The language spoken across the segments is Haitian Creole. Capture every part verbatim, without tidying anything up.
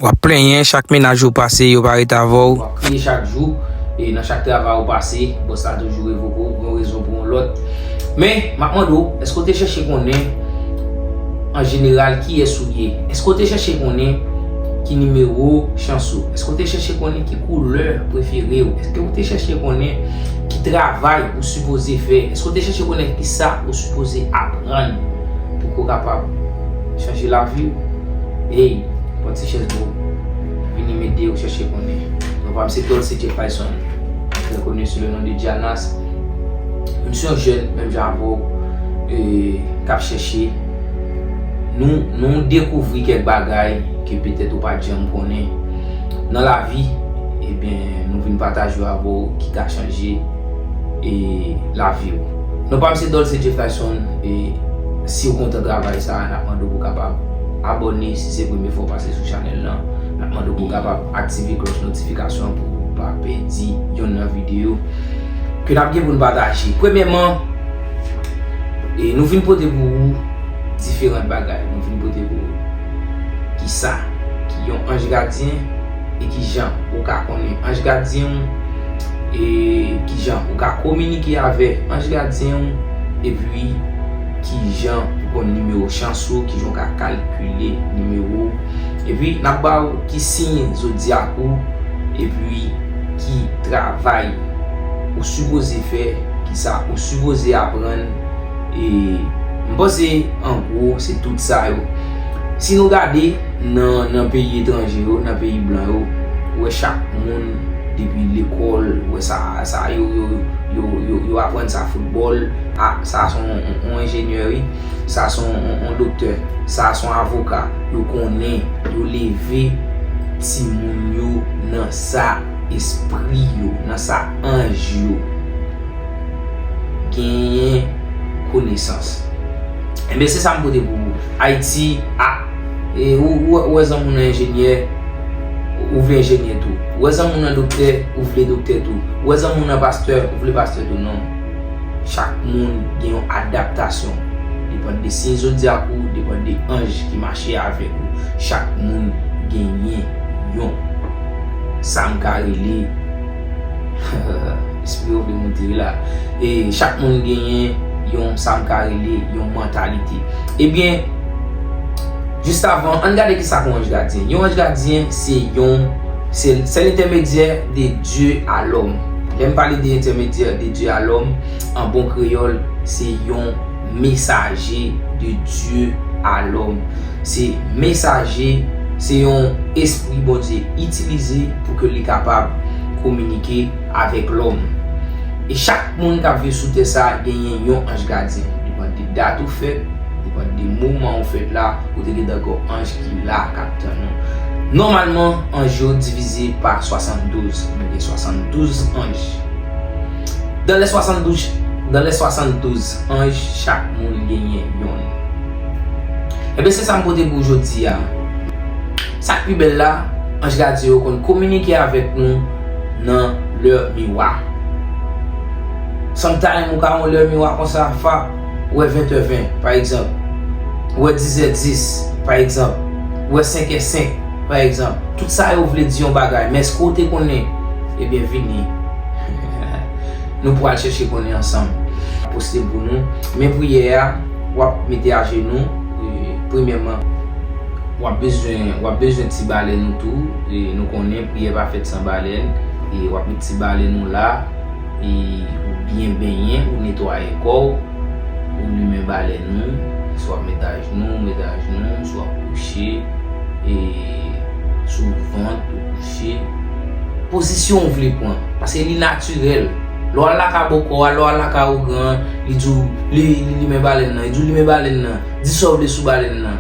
W ap plenyen, chak mennaj ou pase, yo pa ret avè w. W ap kriye chak jou, e nan chak travay ou pase, bòs la toujou revoke w, pou yon rezon, pou yon lòt. Men, m ap mande w, èske w te chèche konnen, an jeneral, kiyès ou ye? Èske w te chèche konnen ki nimewo chans ou? Èske w te chèche konnen ki koulè prefere w? Èske w te chèche konnen ki travay ou sipoze fè? Èske w te chèche konnen kisa ou sipoze aprann pou ke w kapab chanje lavi w? Ey, pran ti chèz, bro. Vini m ede w chèche konnen. Non pa m se Dolce Jefferson, très connu sous le nom de Janas. M se yon jèn, menm jan avè w, e, k ap chèche. Nou, nou dekouvri kèk bagay ke petèt ou pa t janm konnen nan lavi. Ebyen, nou vin pataje yo avè w ki ka chanje, e, lavi w. Non pa m se Dolce Jefferson, e si w kontan travay sa a, n ap mande w pou w kapab abòne si se premye fwa w pase sou chanèl lan. N ap mande w pou w kapab aktive klòch notifikasyon pou w pa pèdi yonn nan videyo ke n ap gen pou n pataje. Premyèman, e nou vin pote pou ou diferan bagay. Nou vin pote pou ou kisa ki yon anj gadyen e kijan ou ka konnen anj gadyen w, e kijan ou ka kominike avè anj gadyen w, epi kijan pou konn nimewo chans ou, kijan ou ka kalkile nimewo w. Epi n ap ba w ki siy zodyak ou, epi ki travay ou sipoze fè, kisa ou sipoze aprann. E m panse, an gwo, se tout sa yo. Si nou gade nan, nan peyi etranje yo, nan peyi blan yo, ou wè chak moun depi lekòl, ou wè sa, sa yo, yo, yo, yo, yo aprann sa foutbòl, a, sa se yon, yon, yon enjenyè, wi, sa se yon, yon, yon doktè, sa se yon avoka, yo konnen, yo leve timoun yo nan sa espri yo, nan sa anj yo genyen konesans. Enben, se sa m pote pou ou. Ayiti, a, e, ou, ou, ou wè zanmi w nan enjenyè, ou vle enjenyè tou. Ou wè zanmi w nan doktè, ou vle doktè tou. Ou wè zanmi w nan pastè, ou vle pastè tou. Non. Chak moun gen yon adaptasyon. Depann de siy zodyak ou, depann de anj ki mache avèk ou. Chak moun genyen yon, sa m ka rele, espri yo vle monte la. E chak moun genyen yon, sa m ka rele, yon mantalite. Ebyen, jis avan, ann gade kisa k yon anj gadyen. Yon anj gadyen, se yon, se, c'est l'intermédiaire de Dieu à l'homme. Lè m pale de intermédiaire de Dieu à l'homme, an bon kreyòl, se yon mesaje de Dieu à l'homme. Se mesaje, se yon espri Bondye itilize pou ke li kapab kominike avèk lòm. E chak moun k ap viv sou tè sa a genyen yon anj gadyen. Depann de dat ou fèt, depann de moman ou fèt la, ou te gen dakò anj ki la k ap tann ou. Nòmalman, anj yo divize pa swasanndouz. Nou gen swasanndouz anj. Dans les soixante-douze, dans les soixante-douze anj, chak moun genyen yonn. Ebyen, se sa m pote pou jodi a. Sa k pi bèl la, anj gadyen yo konn kominike avèk nou nan lè miwa. Sometime, ou ka yon lè miwa konsa, fap, ou wè ventè ven, pa egzanp. Ou wè dizè dis, pa egzanp. Ou wè senkè senk, pa egzanp. Tout sa yo vle di yon bagay, men èske w te konnen? Ebyen, vini. Nou pral chèche konnen ansanm. Poste pou nou. Men priyè a, w ap mete ajenou, e, premyèman, w ap bezwen, w ap bezwen ti balèn ou tou. E, nou konnen priyè pa fèt san balèn. E, w ap met ti balèn ou la. E, ou byen benyen, ou netwaye kò w, ou limen balèn ou, si w ap met ajenou, ou met ajenou, si w ap kouche, e, sou vant, ou kouche. Pozisyon ou vle pran, paske li natirèl. Lè w al lakay bòkò a, lè w al lakay ogran an, li di w, li, li limen balèn nan, li di w limen balèn nan, di sa w vle sou balèn nan.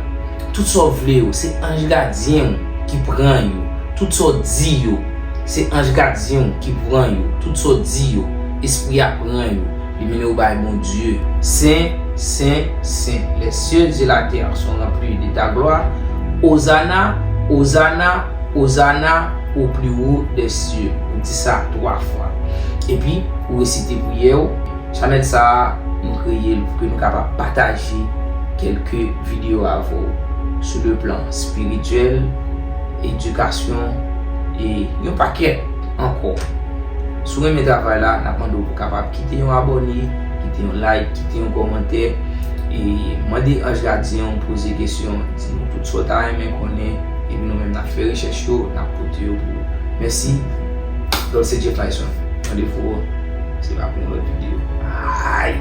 Tout sa w vle yo, se anj gadyen w ki pran yo. Tout sa w di yo, se anj gadyen w ki pran yo. Tout sa w di yo, espri a pran yo. Li mennen yo bay Bondye. Sen, sen, sen, les cieux et la terre sont remplis de ta gloire. Ozana, ozana, ozana au plus haut des cieux. Ou di sa twa fwa. Epi, ou resite priyè w. Chanèl sa a, nou kreye l pou ke nou kapab pataje kèlke videyo avè w sou le plan spirituel, éducatif, Edikasyon, e yon pakèt ankò. Si w renmen travay la, n ap mande w pou w kapab kite yon abòne, kite yon like, kite yon kòmantè. E mande Ange Gardien w poze kesyon, di nou tout sa w ta renmen konnen, epi nou menm n ap fè rechèch yo, n ap pote yo pou ou. Mèsi. Dolce Jefferson. Randevou se pa pou yon lòt videyo. Ay!